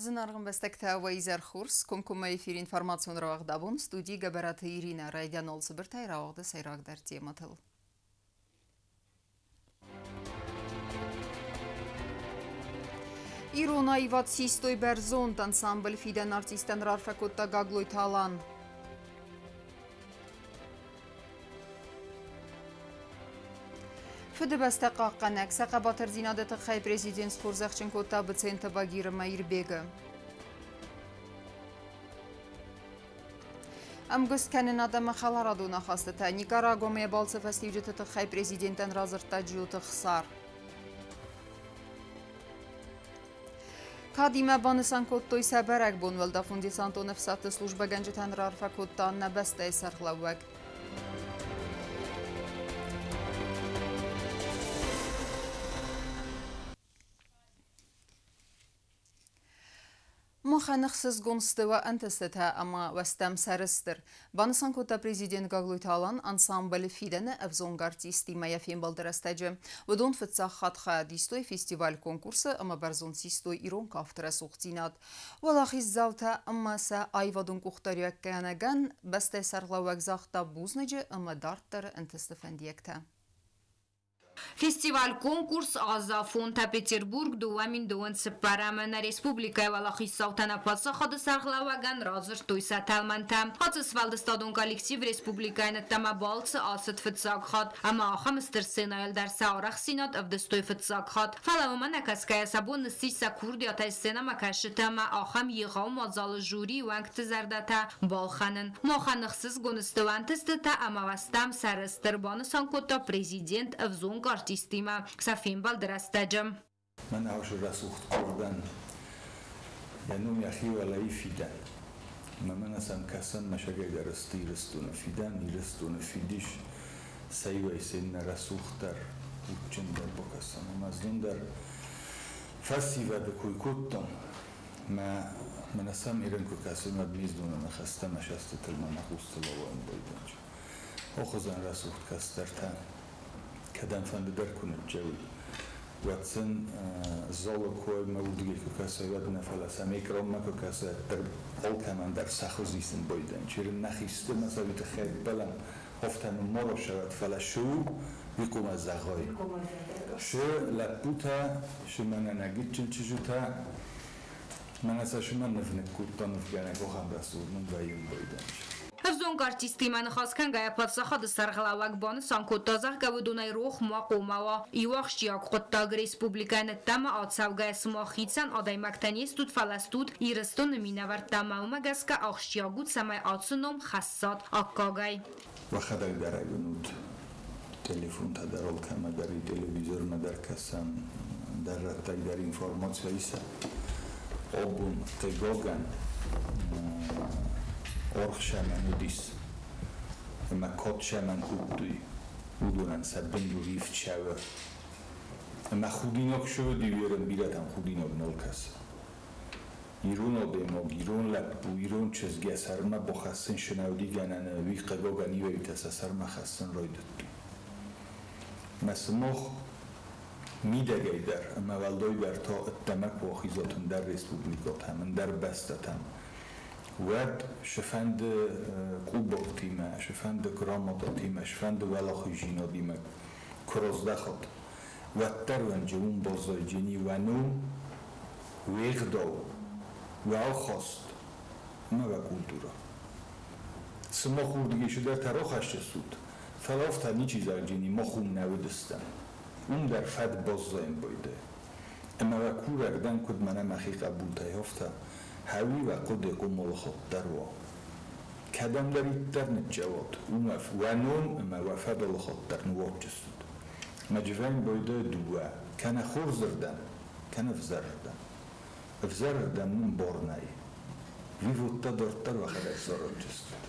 Зынаргъ ӕмбӕстӕгтӕ, уӕ изӕр хорз! Комкоммӕ эфир информацион рауагъд абон студийы Гӕбӕраты Иринӕ. Райдианон цыбыртӕй рауагъды сӕйрагдӕр темӕтыл. Ирон аивад систой бӕрзонд, ансамбль «Фидӕн» артисттӕн раарфӕ кодта Гаглойты Алан. Фыдыбӕстӕ хъахъхъӕнӕг сӕ хъӕбатырдзинады тыххӕй президент схорзӕхджын кодта Быценты Багиры Мӕирбегы. Ӕмгуыст кӕнын адӕмы хӕларадон ахастытӕ Никарагуамӕ балцы фӕстиуджыты тыххӕй президентӕн радзырдта Джиоты Хсар. Кадимӕ банысан кодтой сӕ бӕрӕгбон уӕлдӕфон-десантон ӕфсӕдты службӕгӕнджытӕн раарфӕ кодта нӕ бӕстӕйы сӕргълӕууӕг. Махӕн ӕхсызгон сты уӕ ӕнтыстытӕ ӕмӕ уӕ стӕм сӕрыстыр, банысан кодта президент Гаглойты Алан ансамбль «Фидӕны» ӕвзонг артисттимӕ йӕ фембӕлды рӕстӕджы. Уыдон фыццаг хатт хайад истой фестиваль-конкурсы ӕмӕ бӕрзонд систой ирон кафты рӕсугъддзинад. Уӕлахиздзаутӕ ӕмӕ сӕ аивадон къухдариуӕггӕнӕгӕн бӕстӕйы сӕргълӕууӕг загъта бузныджы ӕмӕ дарддӕры ӕнтысты фӕндиӕгтӕ. Фестиваль-конкурс «Азафонтӕ Петербург 2024-ӕмӕ нӕ республикӕйы уӕлахиздзаутӕн паддзахады сӕргълӕууӕгӕн радзырдтой сӕ тӕлмӕнтӕ. Ацы сфӕлдыстадон коллектив республикӕйы ныддӕмӕ балцы ацыд фыццаг хатт, ӕмӕ ахӕм стыр сценӕйыл дӕр сӕ арӕхстдзинад ӕвдыстой фыццаг хатт. Фӕлӕ уымӕ нӕ кӕсгӕйӕ сӕ бон ссис сӕ курдиатӕй сценӕмӕ кӕсджытӕ ӕмӕ ахӕм егъау мадзалы жюрийы уӕнгты зӕрдӕтӕ балхӕнын. Махӕн ӕхсызгон сты ӕнтыстытӕ ӕмӕ уастӕм сӕрыстыр, банысан кодта президент ӕвзонг артисттимӕ сӕ фембӕлды рӕстӕджы. Мӕн ӕвзӕр рӕсугъд къордӕн йӕ ном йӕхи уӕлӕйы фидӕн. Ӕмӕ мӕнӕ сӕм кӕсӕм мӕсӕгӕй дӕр сты Ирыстоны фидӕн, Ирыстоны фидис, сӕ иуӕй се ннӕ рӕсугъддӕр, удджындӕр бакӕсӕм. Ӕмӕ знон дӕр фӕсивӕды кой кодтон. Мӕ мӕнӕ сӕм ирын куы кӕсын, уӕд ме здоны ныхӕстӕ мӕ сӕстытыл мӕ мӕ хъустыл ӕууӕндойдӕнчы. Охуызӕн рӕсугъд кӕстӕртӕ кӕдӕмфӕнды дӕр куы ныццӕуй, уӕд сын залы коймӕ уырдыгӕй куы кӕсай, уӕд нӕ, фӕлӕ сӕм экранмӕ куы кӕсай, уӕддӕр алкӕмӕн дӕр сӕ хуыз исын байдайын. Черын нӕхи сты мӕ сӕ уый тыххӕй ӕппӕлӕм, афтӕ мын ма расӕуӕд, фӕлӕ шы у, уый хъуамӕ зӕгъай. Шы лӕппутӕ, шы мӕнӕ нӕ гыццыл чызджытӕ, мӕнӕ сӕ шымӕ ныв ныккодта нывгӕнӕг, ахӕм рӕсугъд мын вӕййын байдайын. Ӕвзонг артисттимӕ ныхас кӕнгӕйӕ паддзахады сӕргълӕууӕг банысан кодта, зӕгъгӕ, уыдонӕй рох ма хъуамӕ уа иу ахсджиаг хъуыддаг республикӕйы ныддӕмӕ ацӕугӕйӕ цыма хицӕн адӕймӕгтӕ не стут, фӕлӕ стут Ирыстоны минӕвӕрттӕ ӕмӕ уымӕ гӕсгӕ ахсджиаг у, цӕмӕй ацы ном хӕссат аккагӕй. Уӕхӕдӕг дӕр ӕй уынут, телефонтӕ дӕр алкӕмӕ дӕр и телевизормӕ дӕр кӕсӕн, дӕр рӕттӕг дӕр информаци исӕн. Абон, хъыгагӕн, аргъ сӕмӕн уыдис ӕмӕ кад сӕмӕн кодтой, уыдонӕн сӕ бындур ивд цӕуы. Ӕмӕ худинаг цы уыди, уый бирӕтӕм худинаг нал кӕсы. Ирон адӕймаг, ирон лӕппу, ирон чызг йӕ сӕрмӕ бахӕссын цы нӕ уыди гӕнӕн, уый хъыгагӕн иуӕй-иутӕ сӕ сӕрмӕ хӕссын райдыдтой. Мӕ сымах мидӕгӕй дӕр ӕмӕ уӕлдайдӕр та ӕддӕмӕ куы ахизат ӕндӕр республикӕтӕм, ӕндӕр бӕстӕтӕм, уӕд цыфӕнды къубоктимӕ, цыфӕнды грамотатимӕ, цыфӕнды уӕлахиздзинадимӕ куы раздӕхат, уӕддӕр уӕнджы уым баззайдзӕни уӕ ном, уе гъдау, уӕ ахаст ӕмӕ уӕ культурӕ. Сымах уырдыгӕй цыдӕртӕ рахӕсджыстут, фӕлӕ афтӕ ничи зӕгъдзӕни, мах уым нӕ уыдыстӕм. Уым дӕр фӕд баззайын байдайы. Ӕмӕ уӕ курӕг дӕн, куыд мӕнӕ мӕхи хъӕбултӕй, афтӕ, хӕуи уӕ хъуыды къуымӕлхатт дӕр уа. Кӕдӕмдӕриддӕр ныццӕуат, уымӕ уӕ ном ӕмӕ уӕ фӕдылхатт дӕр ныууадздзыстут. Мӕ дживӕн байдайы дыууӕ, кӕнӕ хорзырдӕм, кӕнӕ ӕвзӕрырдӕм. Ӕвзӕрырдӕм мын бар нӕй. Виводтӕ дарддӕр уӕхӕдӕг зарӕдджыстут.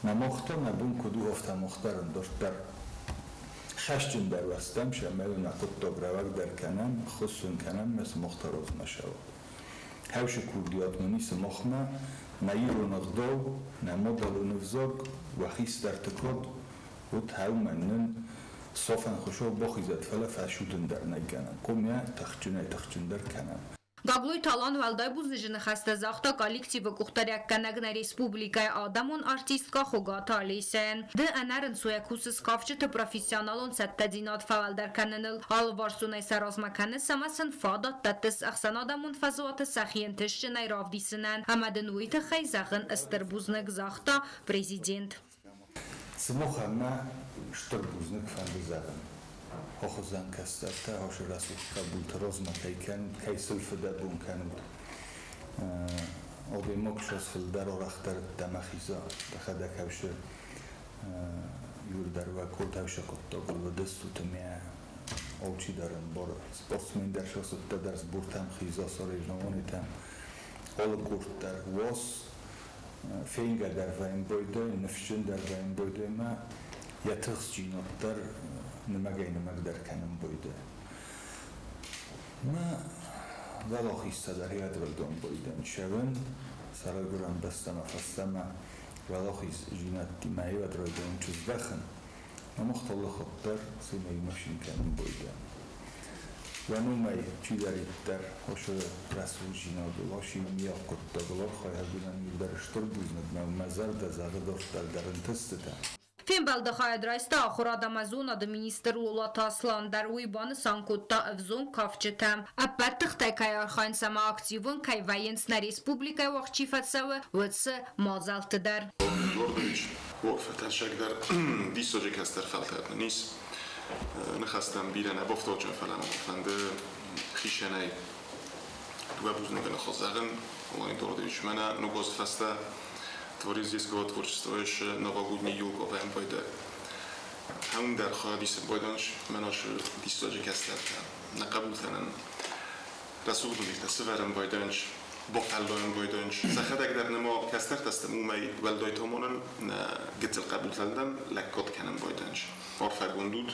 Мӕ махта мӕ бон куыд у, афтӕ мах дӕр ӕндӕрддӕр хӕсджындӕр уастӕм, сӕмӕй нӕ хъуыддаг рӕуӕгдӕр кӕнӕм, хуыссын кӕнӕм, мӕ сымах та размӕ сӕуат. Хӕвсы курдиат мын и сымахмӕ, нӕ ирон ӕгъдау, нӕ мадӕлон ӕвзаг, уӕ хистӕрты кад, уыд хӕумӕ нын софӕн Хуыцау бахизӕд, фӕлӕ фӕцудын дӕр нӕй гӕнӕн. Хъуамӕ тыхджынӕй-тыхджындӕр кӕнӕм. Гаглойты Алан уӕлдай бузныджы ныхӕстӕ загъта коллективы къухдариуӕггӕнӕг, нӕ республикӕйы адӕмон артисткӕ Хуыгаты Олесяйӕн. Ды ӕнӕрынцойӕ кусыс кафджыты профессионалон цӕттӕдзинад фӕуӕлдӕр кӕныныл, алыварсонӕй сӕ размӕ кӕныс ӕмӕ сын фадат дӕттыс ӕхсӕнадӕмон фӕзуаты сӕхи ӕнтыстджынӕй равдисынӕн, ӕмӕ дын уый тыххӕй зӕгъын стыр бузныг, загъта президент. Сымахӕн мӕ стыр бузныг фӕнды зӕгъын. Хохозӕн кӕстӕртӕ, хосы рӕсугъд хъӕбулты размӕ кӕй кӕнут, кӕй сыл фыдӕбон кӕнут. Адӕймаг сӕс фылдӕр арӕхдӕр ӕддӕмӕ хиза, дӕхӕдӕг ӕвсы иуылдӕр уӕ код ӕвсы хъуыддагыл уыдыстут ӕмӕ алчидӕр ӕмбары. Спортсмен дӕр сосыдта дӕр сбортӕм хиза, соревнованийтӕм. Алы къорд дӕр уас фенгӕ дӕр вӕййын байдайы, ныфсджын дӕр вӕййын байдайы ӕмӕ йӕ тыхстджинад дӕр нымӕгӕй-нымӕгдӕр кӕнын байдайы. Мӕ уӕлахизтӕ дӕр йӕдвӕлдон байдайын цӕуын, сӕ райгуырӕн бӕстӕмӕ фӕстӕмӕ уӕлахиздзинӕдтимӕ аивад райдайын чыздӕхын, ӕмӕ алыхатт дӕр цинӕй машин кӕнын байдайын. Уӕ номӕй чидӕриддӕр хосы рӕсугъддзинадыл, аси иумиаг хъуыддагыл архайӕг уыдзӕн иуылдӕр стыр бузныг мӕ, мӕ зӕрдӕ зӕгъы дарддӕр дӕр ӕнтыстытӕ. Фембӕлды хайад райста ахуырад ӕмӕ зонады министр Лолаты Аслан дӕр. Уый банысан кодта, ӕвзонг кафджытӕ ӕппӕт тыхтӕй кӕй архайынц ӕмӕ активон кӕй вӕййынц, нӕ республикӕйы уагъд чи фӕцӕуы, уыцы мадзӕлтты дӕр. Эдуардович, фӕтӕрсагдӕр диссаджы кӕстӕр фӕлтӕр нын ис. Ныхӕстӕм бирӕ нӕ бафтауджын, фӕлӕ мӕ фӕнды хицӕнӕй дыууӕ бузныгы ныхас зӕгъын. Алан Эдуардович, мӕнӕ ног азы фӕстӕ Творец детского творчества еще новогодний елка вӕййын Хӕундӕр хайадисы байданш мӕн ашы диссаджы кӕстӕртӕ. Нӕ хъӕбултӕнӕн рӕсугъд нывтӕ сывӕрын байданч, бафӕллайын байданч. Сӕхӕдӕг дӕр нӕма кӕстӕртӕ сты, уымӕй уӕлдай томонӕн нӕ гыццыл хъӕбултӕн лӕггад кӕнын байданч. Арфӕгонд ут,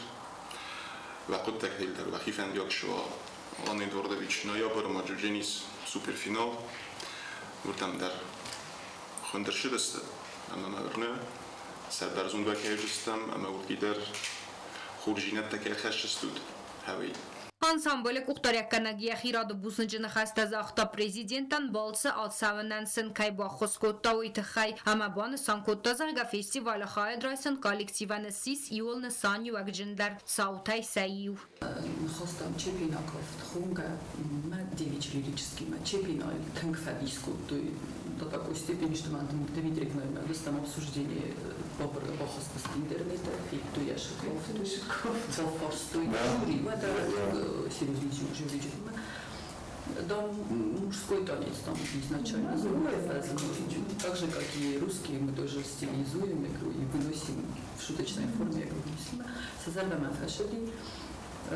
уӕ хъуыддӕгтыл дӕр уӕхи фӕндиаг суа. Алан Эдуардович, ноябры ма Джудженис суперфинал. Уырдӕм дӕр хуынд ӕрцыдысты ӕмӕ мӕ уырны, сӕрбӕрзонд уӕ кӕй уыдзыстӕм ӕмӕ уырдыгӕй дӕр хорздзинӕдтӕ кӕй ӕрхӕсдзыстут, хӕуый. Ансамблы къухдариуӕггӕнӕг йӕхи рады бузныджы ныхӕстӕ загъта президентӕн, балцы ацӕуынӕн сын кӕй баххуыс кодта, уый тыххӕй, ӕмӕ банысан кодта, зӕгъгӕ, фестивалы хайад райсын коллективӕн ссис иууыл нысаниуӕгджындӕр цаутӕй сӕ иу. Ныхӕстӕм Чепина кафт хонгӕ мӕ девичий лирический мӕ Чепинайыл тынг фӕдис кодтой до такой степени, что Дмитриевна там обсуждение бахызтысты интернеты, федтой йӕ кафт, бафарстой жюри, это серьезный жюри. Да, мужской танец там изначально так же, как и русские, мы тоже стилизуем игру и выносим в шуточной форме. Сӕ зӕрдӕмӕ фӕцыди, у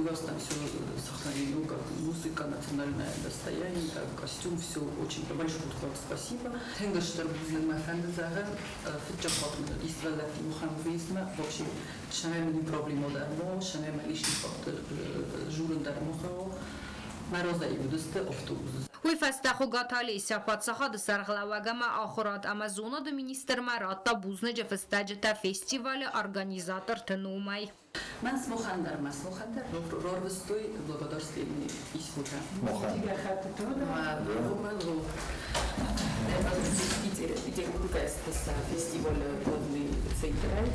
вас там все сохранено, как музыка, национальное достояние, как костюм, все очень большое спасибо. Тынг стыр бузныг мӕ фӕнды зӕгъын, фыццаг хатт мын сывӕллӕтты мухӕм вообще шамем не проблема дӕр мо, шамем лишний факт журын дӕр мо хъӕуы. Мӕ разӕй уыдысты автобус. Уый фӕстӕ Хуыгаты Олеся паддзахады сӕргълӕууӕг ӕмӕ ахуырад ӕмӕ зонады министрмӕ радта бузныджы фыстӕджытӕ фестивалы организаторты номӕй. Мӕн смохӕн дӕр, мӕ смохӕн дӕр рарвыстой благодарственный письмотӕ. Мохӕн. Петербурга фестиваль главный центрӕй.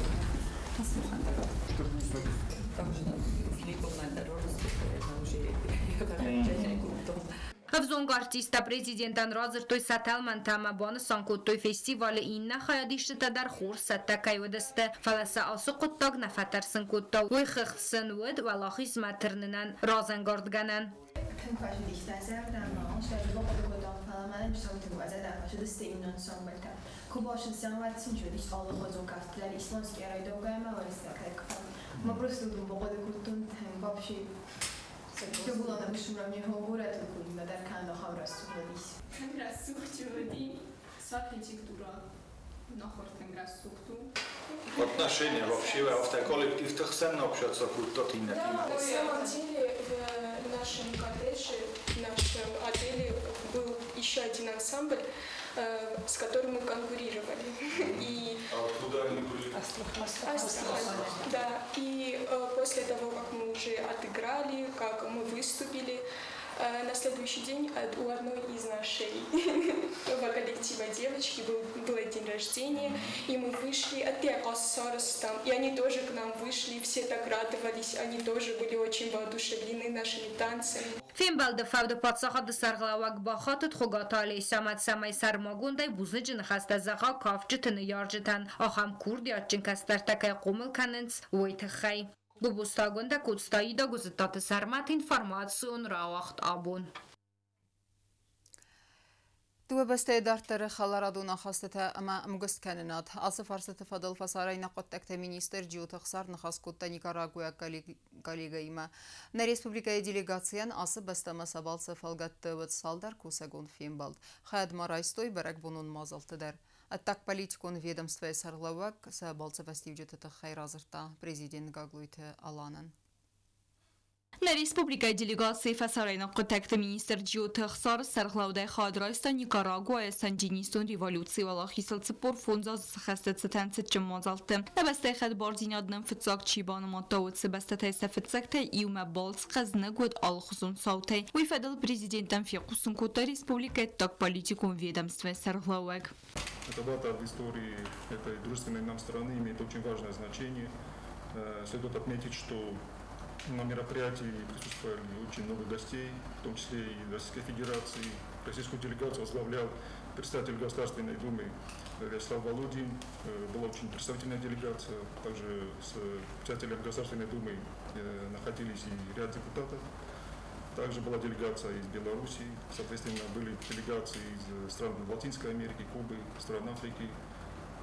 Смохӕн дӕр. Также Филипповна дӕр рарвыстой, уже Ӕвзонг артисттӕ президентӕн радзырдтой сӕ тӕлмӕнтӕ ӕмӕ банысан кодтой, фестивалы иннӕ хайадисджытӕ дӕр хорз цӕттӕ кӕй уыдысты, фӕлӕ сӕ ацы хъуыддаг нӕ фӕтӕрсын кодта. Уый хыгъд сын уыд уӕлахизмӕ тырнынӕн разӕнгардгӕнӕн. Тынг фӕцыдис мӕ зӕрдӕмӕ, ансамбльтӕ. Исландский райдаугӕмӕ Ма просто бахъуыды кодтон вообще Тынг рӕсугъд уыди сӕ архитектура, нахуыр тынг рӕсугъд у. Отношения вообще афтӕ коллективты хсӕн общаться кодтат иннӕтимӕ. На самом деле в нашем коттедже, в нашем отеле был еще один ансамбль, с которым мы конкурировали. И А откуда они были? Астрахань. Да. И после того, как мы уже отыграли, как мы выступили, На следующий день у одной из нашей коллектива девочки был день рождения, и мы вышли от там, и они тоже к нам вышли, все так радовались, они тоже были очень воодушевлены нашими танцами. Фембӕлды фӕуды паддзахады сӕргълӕууӕг бахатыд Хуыгаты Олесямӕ, цӕмӕй сӕрмагондӕй бузныджы ныхӕстӕ зӕгъа кафджыты ныййарджытӕн, ахӕм курдиатджын кӕстӕртӕ кӕй хъомыл кӕнынц, уый тыххӕй. Гуыбузты Агуындӕ, Коцты Аида, Гуызыттаты Сӕрмӕт, информацион рауагъд абон. Дыууӕ бӕстӕйы дарддӕры хӕларадон ахастытӕ ӕмӕ ӕмгуысткӕнынад. Ацы фарстыты фӕдыл фӕсарӕйнаг хъуыддӕгты министр Джиоты Ӕхсар ныхас кодта никарагуйаг коллегӕимӕ. Нӕ республикӕйы делегацийӕн ацы бӕстӕмӕ сӕ балцы фӕлгӕтты уыд цалдӕр кусӕгон фембӕлд. Хайад ма райстой бӕрӕгбонон мадзӕлтты дӕр. Ӕддагполитикон ведомствӕйы сӕргълӕууӕг сӕ балцы фӕстиуджыты тыххӕй радзырдта президент Гаглойты Аланӕн. Нӕ республикӕйы делегацийы фӕсарӕйнаг хъуыддӕгты министр Джиоты Ӕхсары сӕргълӕудӕй хайад райста Никарагуайы сандинистон революцийы уӕлахизыл 45 азы сыхӕсты цытӕн цытджын мадзӕлтты. Нӕ бӕстӕйы хӕдбардзинад нӕм фыццаг чи банымадта, уыцы бӕстӕтӕй сӕ фыццӕгтӕй иумӕ балц хъӕзныг уыд алыхуызон цаутӕй. Уый фӕдыл президентӕн фехъусын кодта республикӕйы ӕддагполитикон ведомствӕйы сӕргълӕууӕг. Эта дата в истории этой дружественной нам страны имеет очень важное значение. Следует отметить, что на мероприятии присутствовали очень много гостей, в том числе и Российской Федерации. Российскую делегацию возглавлял председатель Государственной Думы Вячеслав Володин. Была очень представительная делегация. Также с председателем Государственной Думы находились и ряд депутатов. Также была делегация из Беларуси, соответственно, были делегации из стран Латинской Америки, Кубы, стран Африки.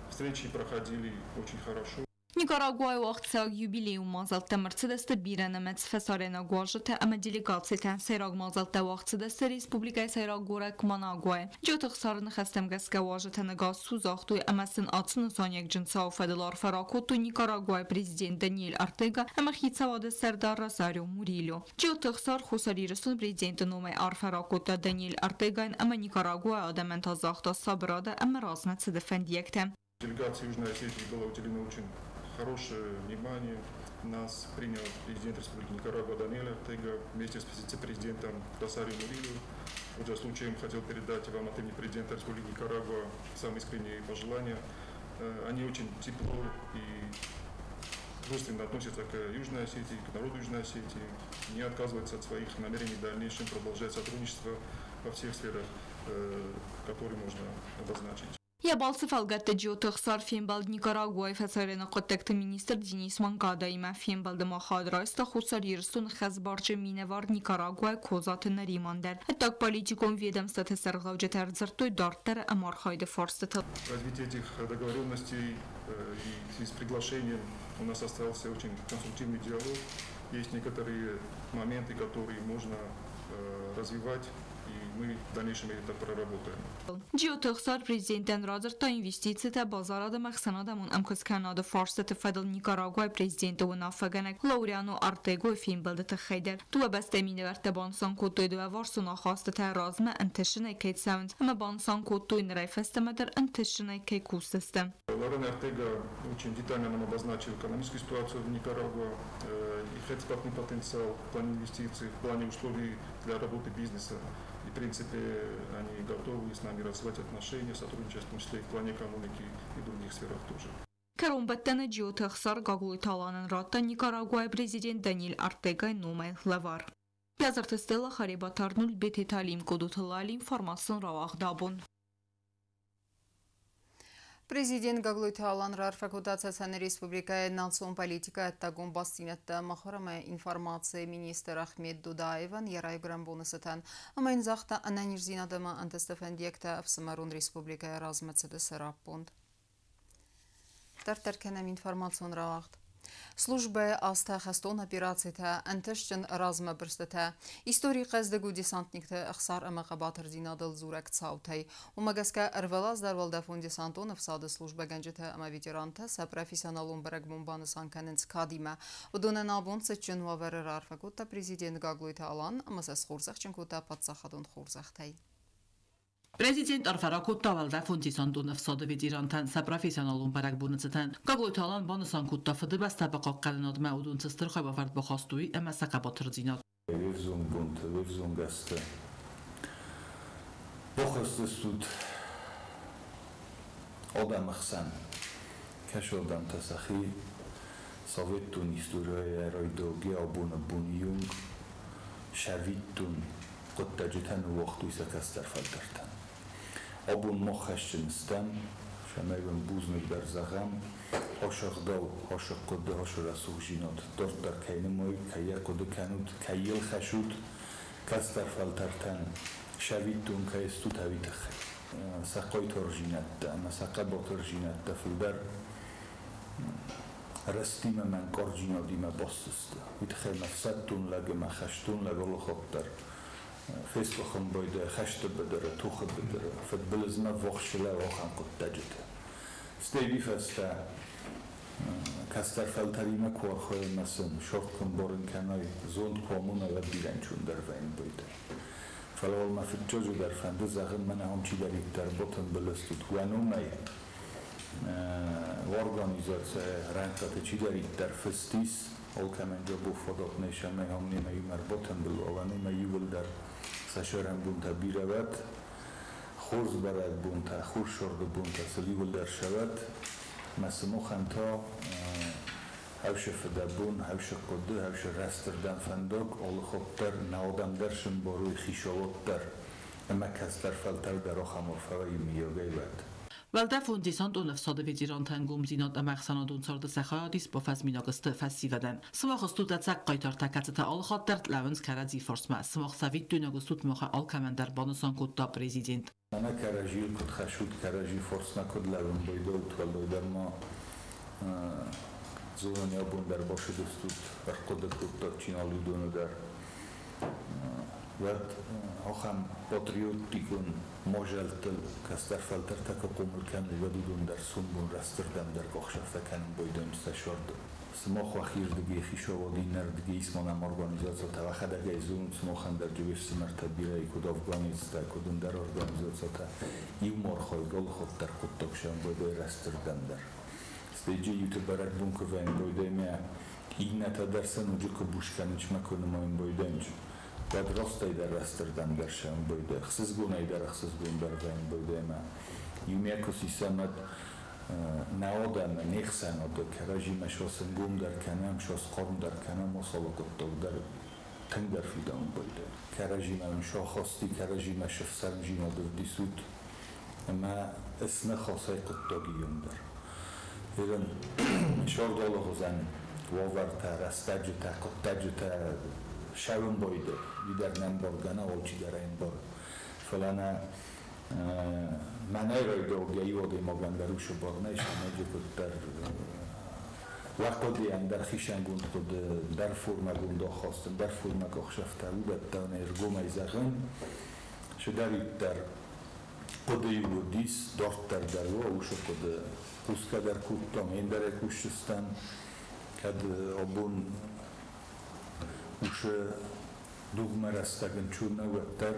Встречи проходили очень хорошо. Никарагуайы уагъдцӕуӕг юбилейон мадзӕлттӕм ӕрцыдысты бирӕнымӕц фӕсарӕйнаг уазджытӕ ӕмӕ делегацитӕ. Сӕйраг мадзӕлттӕ уагъд цыдысты республикӕйы сӕйраг горӕт Манагуайы. Джиоты Ӕхсары ныхӕстӕм гӕсгӕ уазджытӕ ныгас цу загътой ӕмӕ сын ацы нысаниуӕгджын цауы фӕдыл арфӕ ракодтой Никарагуайы президент Даниэль Ортега ӕмӕ хицауады сӕрдар Росарио Мурильо. Джиоты Ӕхсар Хуссар Ирыстоны президенты номӕй арфӕ ракодта Даниэль Ортегайӕн ӕмӕ Никарагуайы адӕмӕн та загъта сабырады ӕмӕ размӕцыды фӕндиӕгтӕ. Делегации Южной Осетии было уделено очень хорошее внимание. Нас принял президент Республики Никарагуа Даниэль Ортега вместе с вице-президентом Росарио Мурильо. Пользуясь случаем, хотел передать вам от имени президента Республики Никарагуа самые искренние пожелания. Они очень тепло и дружественно относятся к Южной Осетии, к народу Южной Осетии, не отказываются от своих намерений в дальнейшем продолжать сотрудничество во всех сферах, которые можно обозначить. Йӕ балцы фӕлгӕтты Джиоты Ӕхсар фембӕлд Никарагуайы фӕсарӕйнаг хъуыддӕгты министр Денис Манкадаимӕ. Фембӕлды ма хайад райста Хуссар Ирыстоны хӕсбарджын минӕвар Никарагуайы Козаты Нариман дӕр. Ӕддагполитикон ведомствӕты сӕргълӕуджытӕ ӕрдзырдтой дарддӕры ӕмархайды фарстытыл. Развитие этих договоренностей и в связи с приглашением у нас остался очень конструктивный диалог. Есть некоторые моменты, которые можно развивать, и мы в дальнейшем это проработаем. Джиоты Ӕхсар президентӕн радзырдта инвестицитӕ, базарад ӕмӕ ӕхсӕнадӕмон ӕмкуысткӕнынады фарстыты фӕдыл Никарагуайы президенты уынаффӕгӕнӕг Лауреано Ортегойы фембӕлды тыххӕй дӕр. Дыууӕ бӕстӕйы минӕвӕрттӕ банысан кодтой дыууӕварсон ахастытӕ размӕ ӕнтысынӕй кӕй цӕуынц ӕмӕ банысан кодтой нырӕй фӕстӕмӕ дӕр ӕнтысынӕй кӕй кусдзысты. Лорен Ортега очень детально нам обозначил экономическую ситуацию в Никарагуа, их экспортный потенциал в плане инвестиций, в плане условий для работы бизнеса. И, в принципе, они готовы с нами развивать отношения, сотрудничать, в том числе и в плане экономики и других сферах тоже. Кӕронбӕттӕны Джиоты Ӕхсар Гаглойты Аланӕн радта Никарагуайы президент Даниэль Ортегайы номӕй лӕвар. Бязырты Стелла, Харебаты Арнольд, Бететы Алим, Къодоты Лали, информацион рауагъд абон. Президент Гаглойты Алан раарфӕ кодта Цӕцӕны Республикӕйы национ политикӕ, ӕддагон бастдзинӕдтӕ, мыхуыр ӕмӕ информацийы министр Ахмед Дудаевӕн йӕ райгуырӕн боны цытӕн ӕмӕ йын загъта ӕнӕниздзинад ӕмӕ ӕнтысты фӕндиӕгтӕ ӕфсымӕрон республикӕйы размӕцыды сӕраппонд. Дарддӕр кӕнӕм информацион рауагъд. Службӕйы азтӕ, хӕстон операцитӕ, ӕнтыстджын размӕбырстытӕ, истори хъӕздыг у десантникты ӕхсар ӕмӕ хъӕбатырдзинадыл дзурӕг цаутӕй. Уымӕ гӕсгӕ ӕрвылаз дӕр уӕлдӕфон-десантон ӕфсады службӕгӕнджытӕ ӕмӕ ветерантӕ сӕ профессионалон бӕрӕгбон банысан кӕнынц кадимӕ. Уыдонӕн абон цытджын уавӕры раарфӕ кодта президент Гаглойты Алан ӕмӕ сӕ схорзӕхджын кодта паддзахадон хорзӕхтӕй. Президент арфӕ ракодта уӕлдӕфон-десантон ӕфсады ветерантӕн сӕ профессионалон бӕрӕгбоны цытӕн. Гаглойты Алан банысан кодта Фыдыбӕстӕ бахъахъхъӕнынадмӕ уыдон цы стыр хайбавӕрд бахастой ӕмӕ сӕ хъӕбатырдзинад. Уе взонг бонты, уе взонг азты бахӕсдзыстут адӕмы хсӕн, кӕцы адӕмтӕ сӕхи советтон историйӕ райдаугӕ абоны боны онг сӕвиттон хъуыддаджытӕ ныууагътой сӕ кӕстӕр фӕлтӕртӕн. Абон мах хӕсджын стӕм, цӕмӕй уын бузныг дӕр зӕгъӕм, ацы ӕгъдау, ацы хъуыды, ацы рӕсугъдзинад дарддӕр кӕй нымайут, кӕй йӕ хъуыды кӕнут, кӕй йыл хӕсут, кӕстӕр фӕлтӕртӕн сӕвиттон кӕй стут, уый тыххӕй. Сӕ хъайтардзинӕдтӕ ӕмӕ сӕ хъӕбатырдзинӕдтӕ фылдӕр рӕстимӕ ӕмӕ ӕнкъарддзинадимӕ баст сты. Уый тыххӕй мӕ ӕфсӕддон лӕг ӕмӕ хӕстон лӕг алыхатт дӕр фесгуыхын байдайы хӕсты быдыры, тохы быдыры, фыдбылызмӕ ввахс лӕууы ахӕм хъуыддаджыты. Стӕй уый фӕстӕ кӕстӕр фӕлтӕримӕ куы архайы ӕмӕ сын сорт куы ӕмбарын кӕнай, зонд куы амона, уӕд бирӕ ӕнцондӕр вӕййы байдайы. Фӕлӕ уал мӕ фыццаджы дӕр фӕнды зӕгъын, мӕнӕ ам чидӕриддӕр батымбыл стут, уӕ номӕй организацийы рӕнхъыты чидӕриддӕр фыст ис, алкӕмӕн джабо фадат нӕй, цӕмӕй ам немӕ иумӕ ӕрбатымбыл уа, уӕ номӕй иууылдӕр сӕ сӕрӕнбонтӕ бирӕ уӕд, хорз бӕрӕгбонтӕ, хорз сӕрды бонтӕ сыл иууылдӕр сӕвӕд, мӕ сымахӕн та хӕвсы фыдӕбон, хӕвсы хъуыды, хӕвсы рӕстырдӕм фӕндаг алыхатт дӕр нӕ адӕм дӕр сымбарой, хицауад дӕр ӕмӕ кӕстӕр фӕлтӕр дӕр ахӕм арфӕ вӕййы мыййагӕй уӕд. Уӕлдӕфон десантон ӕфсады ветерантӕн гомдзинад ӕмӕ ӕхсӕнадон царды сӕ хайадист бафӕзминаг сты фӕсивӕдӕн. Сымах стут ӕцӕг хъайтартӕ, кӕцытӕ алыхатт дӕр лӕууынц кӕрӕдзи фарсмӕ. Сымах цӕвиттойнаг стут махӕй алкӕмӕн дӕр, банысан кодта президент. Мӕнӕ кӕрӕдзийыл куыд хӕссут, кӕрӕдзи фарсмӕ куыд лӕууын байдайут, уӕлдайдӕр ма зонын, абон дӕр басыдыстут, ӕрхъуыды кодтат, чи нал, уыдоны дӕр. Уӕд ахӕм патриотикон мадзӕлттыл кӕстӕр фӕлтӕртӕ куы хъомыл кӕной, уӕд уыдон дӕр сомбон рӕстырдӕмдӕр къахсӕфтӕ кӕнын байдайынц сӕ сӕрды. Сымах уӕхирдыгӕй хицауад, иннӕрдыгӕй исмонӕм организацитӕ уӕхӕдӕг ӕй зонут, сымахӕн дӕр уе фсымӕртӕ бирӕ куыд афганецтӕ, куыд ӕндӕр организацитӕ иумӕ архайгӕ алыхатт дӕр хъуыддаг сӕм байдайы рӕстырдӕмдӕр. Стӕй иуты бӕрӕгбон куы вӕййын байдайы ӕмӕ иннӕтӕ дӕр сӕ ноджы куы буз кӕнынц мӕ куы нымайын байдайынц, уӕд растӕй дӕр рӕстырдӕмдӕр сӕм байдайы, ӕхсызгонӕй дӕр ӕхсызгондӕр вӕййын байдайы ӕмӕ иумӕ куы сисӕм, уӕд нӕ адӕмы, не хсӕнады кӕрӕдзимӕ сосынгомдӕр кӕнӕм, сосхъармдӕр кӕнӕм, осалы хъуыддаг дӕр тынгдӕр фидауын байдайы. Кӕрӕдзимӕ уын сахасти, кӕрӕдзимӕ сӕфсӕрмдзинад ӕвдисут ӕмӕ ысныхасӕй хъуыддаг иундӕр. Ирын сордолы хуызӕн уавӕртӕ, рӕстӕджытӕ, хъуыддаджытӕ сӕуын байдайы. Уый дӕр не мбаргӕ нӕ, алчидӕр ӕй ӕмбары. Фӕлӕ нӕ мӕнӕй райдаугӕ иу адӕймагӕн дӕр уыцы бар нӕй, цӕмӕй куыддӕр уӕ хъуыды ӕндӕр хицӕнгонд хъуыды, ӕндӕр формӕгонд ахаст, ӕндӕр формӕ къахсӕфтӕ, уыдӕттӕ ӕргомӕй зӕгъын, цыдӕриддӕр хъуыды уыдис, дарддӕр дӕр уа уыцы хъуыды. Хъусгӕ дӕр кодтам, ӕндӕрӕй хъусдзыстӕм, кӕд абон уыцы дугмӕ рӕстӕг ӕнцон нӕ, уӕддӕр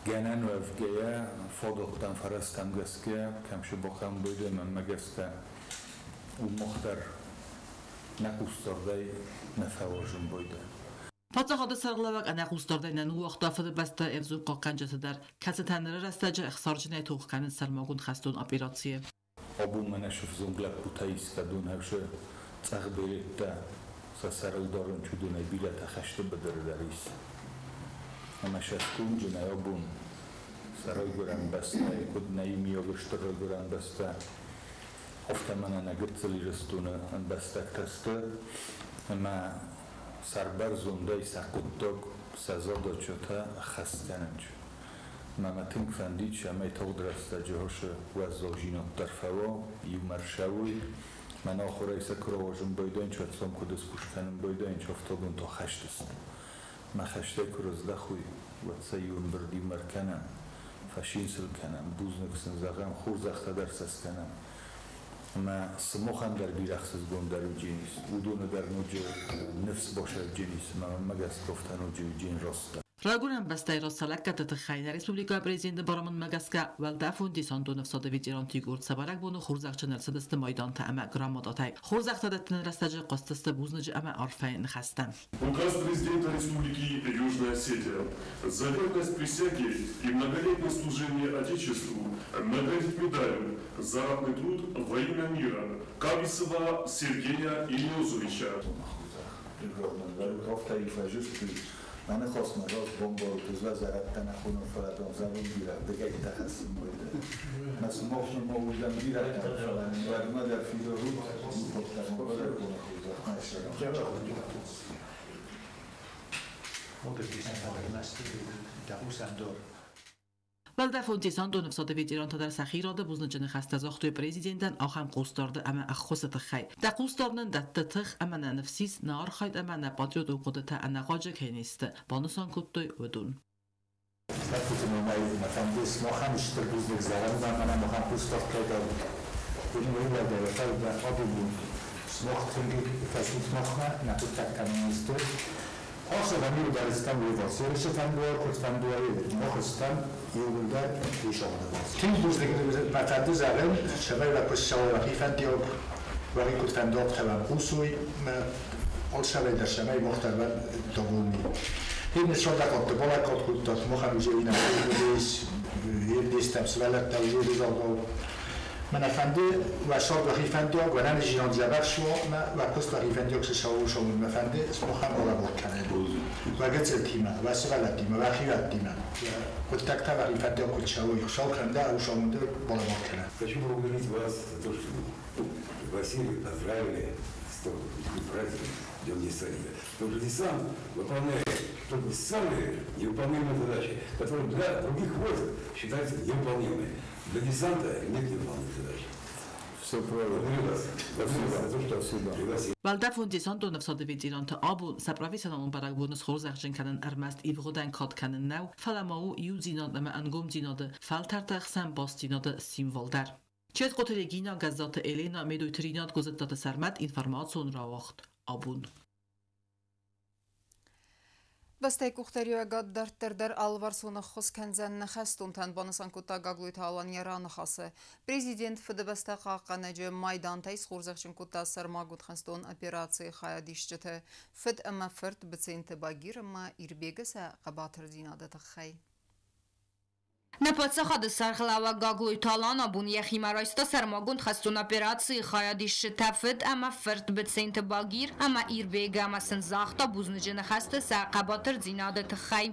гӕнӕн уӕвгӕйӕ, фадӕттӕм, фӕрӕзтӕм гӕсгӕ, кӕм цы бахъӕуын байдайы, мӕнмӕ гӕсгӕ, уым мах дӕр нӕ хъусдардӕй нӕ фӕуарзын байдайы. Паддзахады сӕргълӕууӕг ӕнӕхъусдардӕй нӕ ныууагъта Фыдыбӕстӕ ӕвзонг хъахъхъӕнджыты дӕр, кӕцытӕ ныры рӕстӕджы ӕхсарджынӕй тох кӕнынц сӕрмагонд хӕстон операцийы. Абон мӕнӕ сывзонг лӕппутӕ искӕдон хӕвсы цъӕх береттӕ сӕ сӕрыл дарынц, уыдонӕй бирӕтӕ хӕсты быдыры дӕр ис. Ӕмӕ сӕ сконджынӕй абон сӕ райгуырӕн бӕстӕйы, куыд нӕ иумиаг стыр райгуырӕн бӕстӕ, афтӕ мӕнӕ нӕ гыццыл Ирыстоны ӕмбӕстӕгтӕ сты, ӕмӕ сӕрбӕрзондӕй сӕ хъуыддаг, сӕ задачатӕ ӕххӕст кӕнынц. Мӕ мӕ тынг фӕндид, цӕмӕй тагъд рӕстӕджы хосы уӕззаудзинад дӕр фӕуа, иумӕ рцӕуой. Мӕн ахуырӕй сӕ куы рауазын байдайынц, уӕд сӕм куыд скуыст кӕнын байдайынц, афтӕ уыдон та хӕст сты. Мӕ хӕстӕй куы рыздӕхой, уӕд сӕ иу ӕмбырд иумӕ ӕркӕнӕм, фӕсин сыл кӕнӕм, бузныг сын зӕгъӕм, хорзӕхтӕ дӕр сӕ скӕнӕм. Ӕмӕ сымахӕн дӕр бирӕ ӕхсызгондӕр уыдженис, уыдоны дӕр ноджы ныфс басӕвдженис, ӕмӕ мӕнмӕ гӕсгӕ афтӕ ноджы уыджен растдӕр. Райгуырӕн бӕстӕйы раз сӕ лӕггӕдты тыххӕй нӕ республикӕйы президенты барамындмӕ гӕсгӕ уӕлдӕфон десантон ӕфсады ветеранты иугонд сӕ бӕрӕгбоны хорзӕхджын ӕрцыдысты майдантӕ ӕмӕ грамотатӕй. Хорзӕхтӕ дӕттыны рӕстӕджы хъуыстысты бузныджы ӕмӕ арфӕйы ныхӕстӕ. Указ президента Республики Южная Осетия. За верность присяге и многолетнее служение Отечеству наградить медалью за ратный труд во имя мира Кабисова Сергея Ильёзовича. Мӕнӕ хосмӕ раз бомбардуза зарӕдтӕ нӕ хонон фӕлӕдон зӕронд бирӕ дыгӕйттӕ хӕссын бойдӕ. Мӕ сымохны ма уылдӕм бирӕтӕ фӕлӕ уӕдмӕ дӕр фидорут иу бӕрӕгбоны хорзӕх Уӕлдӕфон десантон ӕфсады ветерантӕ дӕр сӕхи рады бузныджы ныхӕстӕ загътой президентӕн ахӕм хъусдарды ӕмӕ ӕххуысы тыххӕй. Дӕ хъусдард нын дӕтты тых ӕмӕ нӕ ныфс ис, нӕ архайд ӕмӕ нӕ патриотон хъуыдытӕ ӕнӕхъуаджы кӕй не сты, банысан кодтой уыдон. Лӕппуты номӕй мӕ фӕнды сымахӕн стыр бузныг зӕгъын ӕмӕ махӕн хъусдард кӕй дарут. Уый уӕлдай фӕлӕ абон сымах тынг кӕсут махмӕ, нӕ хъуыддӕгтӕ нын сты. Ӕхсӕвӕн иуылдӕр стӕм уыйбӕрц ерысы фӕндуа, куыд фӕндуа, мах стӕм иууылдӕр исагъды бӕрц. Тынг бузныг мӕ фӕнды зӕгъын, цӕмӕй уӕ куыст цӕуа уӕхи фӕндиаг, уӕхи куыд фӕнды, афтӕ уӕм хъусой, алцӕмӕй дӕр цӕмӕй мах дӕр уӕм довольны. Én балаkat кодтат, махӕн уже иннӕ ердестӕм сывӕллӕттӕ уже ризалгау. Мӕнӕ фӕнды уӕ цард уӕхи фӕндиаг, уӕ нӕнизинад дзӕбӕх суа, мӕ уӕ куыст уӕхи фӕндиаг цы цӕуы, уымӕн мӕ фӕнды махӕн балӕвар кӕнын. Уӕ гыццылтимӕ, уӕ сывӕллӕттимӕ, уӕ хиуӕттимӕ. Хъуыддӕгтӕ уӕхи фӕндиаг куыд цӕуой, Хуыцау кӕнда, уый балӕвар кӕнӕд. Хочу поблагодарить вас за то, что вы пригласили, поздравили с праздником Днем десантника. Потому что десант выполняет только самые невыполнимые задачи, которые для других войск считаются невыполнимыми. Для десанта нет невыполнимых задач. Все правильно. Благодарю вас. Спасибо. Спасибо. Пригласили. Уӕлдӕфон десантон ӕфсады ветеранты абон сӕ профессионалон бӕрӕгбоны схорзӕхджын кӕнын ӕрмӕст ивгъуыдӕн кад кӕнын нӕу, фӕлӕ ма у иудзинад ӕмӕ ӕнгомдзинады, фӕлтӕрты ӕхсӕн бастдзинады символ дӕр. Четкъоты Регина, Гӕззаты Елена, Медойты Ринат, Гуызыттаты Сӕрмӕт, информацион рауагъд абон. Бӕстӕйы къухдариуӕгад дарддӕр дӕр алыварсон ӕххуыс кӕндзӕн нӕ хӕстонтӕн, банысан кодта Гаглойты Алан йӕ раныхасы. Президент Фыдыбӕстӕ хъахъхъӕнӕджы майдантӕй схорзӕхджын кодта сӕрмагонд хӕстон операцийы хайадисджыты фыд ӕмӕ фырт Быценты Багир ӕмӕ Ирбегы сӕ хъӕбатырдзинады тыххӕй. Нӕ паддзахады сӕргълӕууӕг Гаглойты Алан абон йӕхимӕ райста сӕрмагонд хӕстон операцийы хайадисджытӕ фыд ӕмӕ фырт Быценты Багир ӕмӕ Ирбегы ӕмӕ сын загъта бузныджы ныхӕстӕ сӕ хъӕбатырдзинады тыххӕй.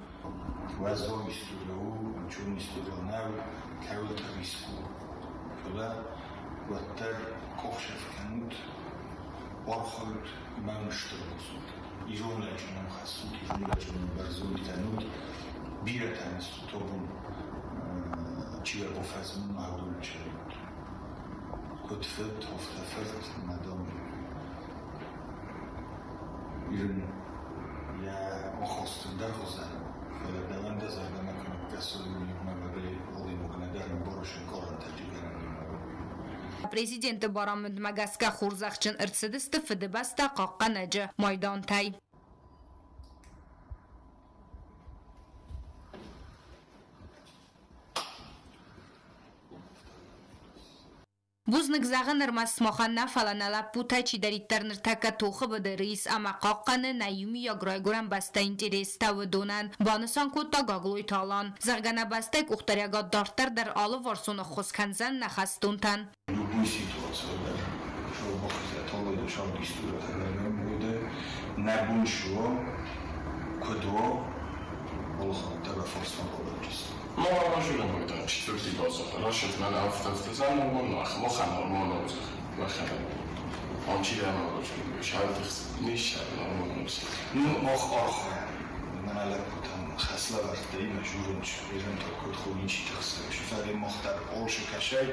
Уӕззау история у, ӕнцон история нӕу, кӕуылты риск у. Фӕлӕ уӕддӕр къухсӕф кӕнут, архайут ӕмӕ стыр бацут. Ирон лӕджы ном хӕссут, ирон лӕджы ном бӕрзонд кӕнут. Бирӕтӕ стут абон чи уӕ бафӕзмын, уыдоны чырут. Куыд фыд, афтӕ фырт, ӕмӕ дам ирын йӕ ахаст ӕндӕр хуызӕн, фӕлӕ дӕуӕн дӕ зӕрдӕмӕ куы ныккӕсой, уый мӕгуырӕй адӕймаг нӕдӕр ӕмбары сӕнкъарӕнтӕ джигӕрӕн. Президенты барамындмӕ гӕсгӕ хорзӕхджын ӕрцыдысты Фыдыбӕстӕ хъахъхъӕнӕджы майдантӕй. Бузныг зӕгъын ӕрмӕст сымахӕн нӕ, фӕлӕ нӕ лӕппутӕй чидӕриддӕр ныртӕккӕ тохы быдыры ис ӕмӕ хъахъхъӕны нӕ иумиаг райгуырӕн бӕстӕйы интерестӕ уыдонӕн, банысан кодта Гаглойты Алан. Зӕгъгӕ, нӕ бӕстӕйы къухдариуӕгад дарддӕр дӕр алыварсон ӕххуыс кӕндзӕн нӕ хӕстонтӕн. Любой ситуацийы дӕр саубахизӕ саудистурӕтӕ нӕ бон цы уа, куыд уа, алыхатт дӕр фарсмӕ балӕуджысты. Ma 4 Ну, мах архайӕм. Мӕнӕ лӕппутӕн хӕслӕвӕрдтӕ имӕ журынч, ирынтӕ куыд хоничи тыхсы. Шофӕры мах дӕр алшы кӕсай,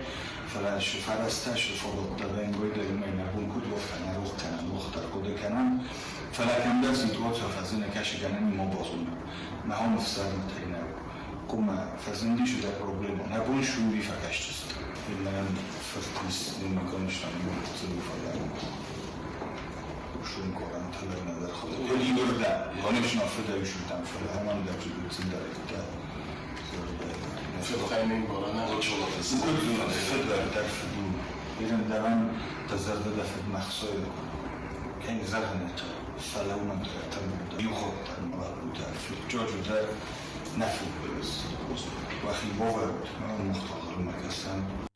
фӕлӕ шофӕрӕстӕ, шофӕрдтӕ вӕнгой дӕр имӕ нӕ бон куыд уа, нӕ рох кӕнӕм, мах дӕр хъуыды кӕнӕм. Фӕлӕ кӕмдӕр ситуацийӕ фӕзыны кӕсы гӕнӕн ма базонӕм. Мӕ хом ӕфсӕрмытӕй нӕу. Куымӕ фӕзындис уыдӕ проблема. Нӕ бон шури фӕкӕсджысты. Мӕнӕн фыртис нымӕ кӕныстам, фӕлӕ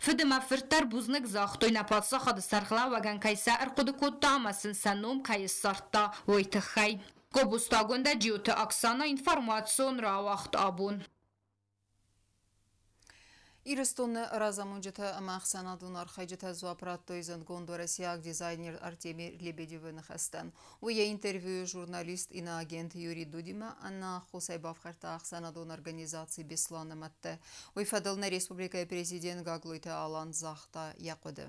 Фыд ӕмӕ фырт дӕр бузныг загътой нӕ паддзахады сӕргълӕууӕгӕн, кӕй сӕ ӕрхъуыды кодта ӕмӕ сын сӕ ном кӕй ссардта, уый тыххӕй. Гобозты Агуындӕ, Джиоты Оксана, информацион рауагъд абон. Ирыстоны разамонджытӕ ӕмӕ ӕхсӕнадон архайджытӕ дзуапп радтой зындгонд уӕрӕсейаг дизайнер Артемий Лебедевы ныхӕстӕн. Уый йӕ интервьюйы журналист иноагент Юрий Дудимӕ ӕнӕаххосӕй бафхӕрдта ӕхсӕнадон организаци Беслӕны мӕдтӕ. Уый фӕдыл нӕ республикӕйы президент Гаглойты Алан загъта йӕ хъуыды.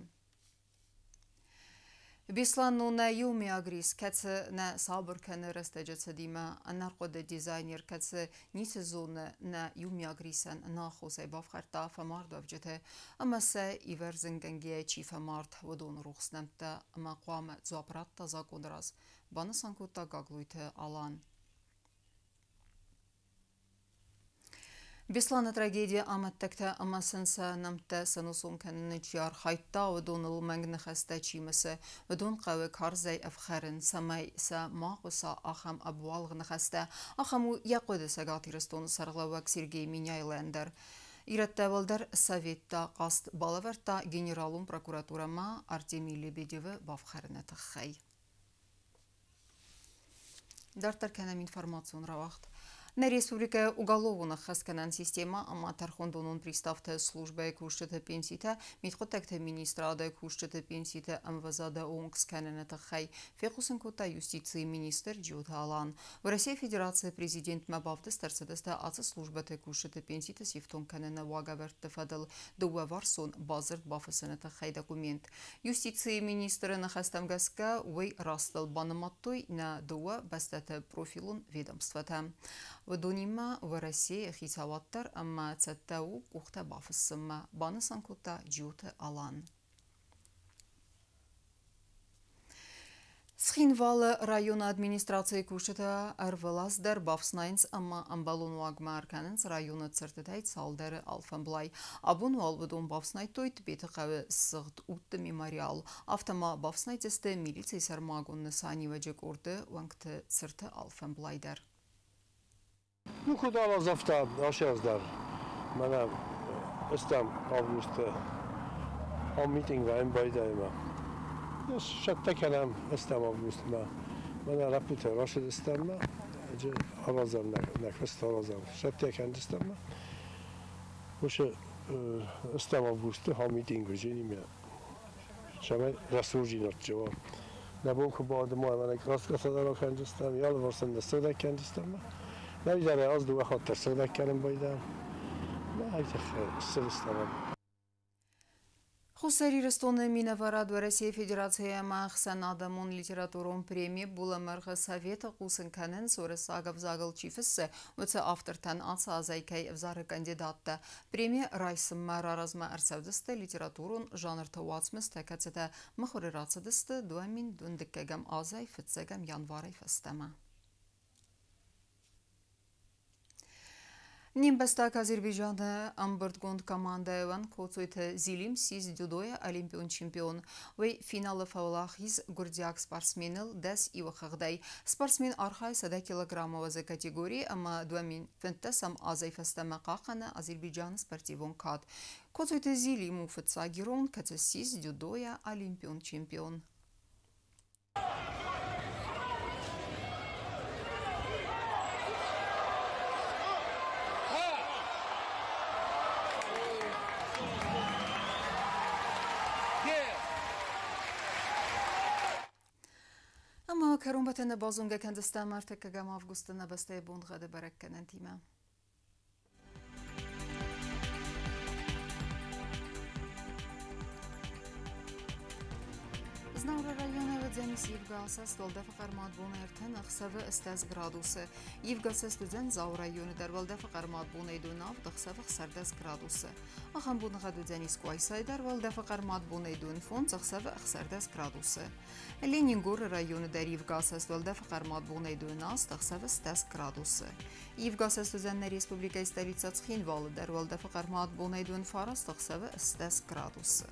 Беслӕн у нӕ иумиаг рис, кӕцы нӕ сабыр кӕны рӕстӕджы цыдимӕ. Ӕнӕрхъуыды дизайнер, кӕцы ницы зоны нӕ иумиаг рисӕн, ӕнӕаххосӕй бафхӕрдта фӕмардуӕвджыты ӕмӕ сӕ ивӕрзынгӕнгӕйӕ чи фӕмард, уыдоны рухс нӕмттӕ ӕмӕ хъуамӕ дзуапп радта закъоны раз, банысан кодта Гаглойты Алан. Беслӕны трагедийы амӕттӕгтӕ ӕмӕ сын сӕ нӕмттӕ сӕнусон кӕныны чи архайдта, уыдоныл мӕнг ныхӕстӕ чи мысы, уыдон хъӕуы карзӕй ӕфхӕрын, цӕмӕй сӕ ма хъуыса ахӕм ӕбуалгъ ныхӕстӕ. Ахӕм у йӕ хъуыды Цӕгат Ирыстоны сӕргълӕууӕг Сергей Меняйлойӕн дӕр. Ирӕттӕ уӕлдӕр советтӕ хъаст балӕвӕрдта Генералон прокуратурӕмӕ Артемий Лебедевы бафхӕрыны тыххӕй. Дарддӕр кӕнӕм информацион рауагъд. Нӕ республикӕйы уголовон ӕххӕстгӕнӕн системӕ ӕмӕ тӕрхондонон приставты службӕйы кусджыты пенситӕ, мидхъуыддӕгты министрады кусджыты пенситы ӕмвӕзады онг скӕныны тыххӕй фехъусын кодта юстицийы министр Джиоты Алан. Уӕрӕсейы Федерацийы президентмӕ бавдыст ӕрцыдысты ацы службӕты кусджыты пенситы сифтонг кӕныны уагӕвӕрдты фӕдыл дыууӕварсон бадзырд бафыссыны тыххӕй документ. Юстицийы министры ныхӕстӕм гӕсгӕ, уый растыл банымадтой нӕ дыууӕ бӕстӕты профилон ведомствотӕ. Уыдонимӕ Уӕрӕсейы хицауад дӕр ӕмӕ цӕттӕ у къухтӕ бафыссынмӕ, банысан кодта Джиоты Алан. Цхинвалы районы администрацийы кусджытӕ ӕрвылаз дӕр бафснайынц ӕмӕ ӕмбӕлон уагмӕ ӕркӕнынц районы цыртытӕй цалдӕры алфӕмблай. Абон уал уыдон бафснайдтой Тбеты хъӕуы сыгъд удты мемориал. Афтӕ ма бафснайдзысты милицийы сӕрмагонд нысаниуӕджы къорды уӕнгты цырты алфӕмблай дӕр. Ну, куыд алаз, афтӕ ацы аз дӕр мӕнӕ ӕстӕм августы ам митинг вӕййӕм байдайӕм. Цӕттӕ кӕнӕм ӕстӕм августмӕ. Мӕнӕ лӕппутӕ рацыдыстӕм аразӕм нӕ куыст аразӕм. Цӕттӕ кӕндзыстӕм. Уыцы ӕстӕм августы ам митинг уыдзӕни, цӕмӕй рӕсугъддзинад уа. Нӕ бон куы бадыма, мӕнӕ краскӕтӕ дӕр акӕндзыстӕм, алыварс ын ныссыгъдӕг кӕндзыстӕм. Нӕ изӕрӕй аз дыууӕ хатты ӕрсыгъдӕг кӕнын байдайӕм. Ай тыххӕй ссыдыстӕм. Хуссар Ирыстоны минӕварад Уӕрӕсейы Федерацийы ӕмӕ ӕхсӕнадӕмон литературон преми Булӕмӕргъы советы хъусын кӕнынц, уырыссаг ӕвзагыл чи фыссы, уыцы автортӕн ацы азӕй кӕй ӕвзары кандидаттӕ. Преми райсынмӕ раразмӕ ӕрцӕудзысты литературон жанрты уацмыстӕ, кӕцытӕ мыхуыры рацыдысты 2012 азӕй 1 январӕй фӕстӕмӕ. Не мбӕстаг Азербайджаны ӕмбырдгонд командӕйӕн Коцойты Зилим ссис дзюдойӕ олимпион чемпион. Уый финалы фӕуӕлахиз гуырдзиаг спортсменыл 10 иуы хыгъдӕй. Спортсмен архайы 100 килограммы уӕзы категорийы ӕмӕ 2015 азӕй фӕстӕмӕ хъахъхъӕны Азербайджаны спортивон кад. Коцойты Зилим у фыццаг ирон, кӕцы ссис дзюдойӕ олимпион чемпион. Ӕмӕ кӕронбӕттӕны базонгӕ кӕндзыстӕм ӕртыккӕгӕм августы нӕ бӕстӕйы боныгъӕды бӕрӕггӕнӕнтимӕ. Знауыры районы уыдзӕнис ивгӕ асӕст, уӕлдӕфы хъӕрмад бонӕй 36 10 градусы. Ивгӕ асӕст уыдзӕн Дзауы районы дӕр, уӕлдӕфы хъӕрмад бонӕй 27, ӕхсӕвы 16 градусы. Ахӕм боныгъӕд уыдзӕнис Къуайсайы дӕр, уӕлдӕфы хъӕрмад бонӕй 25, ӕхсӕвы 16 градусы. Ленингоры районы дӕр ивгӕ асӕст, уӕлдӕфы хъӕрмад бонӕй 28, ӕхсӕвы 10 градусы. Ивгӕ асӕст уыдзӕн нӕ республикӕйы столицӕ Цхинвалы дӕр, уӕлдӕфы хъӕрмад бонӕй 29, ӕхсӕвы 10 градусы.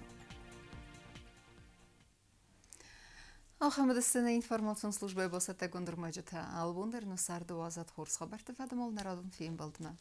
Ахӕм уыдысты нӕ информацион службӕйы бацӕттӕгонд ӕрмӕджытӕ. Алыбон дӕр нӕ царды уадзӕд хорз хабӕртты фӕдыл нӕ радон фембӕлдмӕ.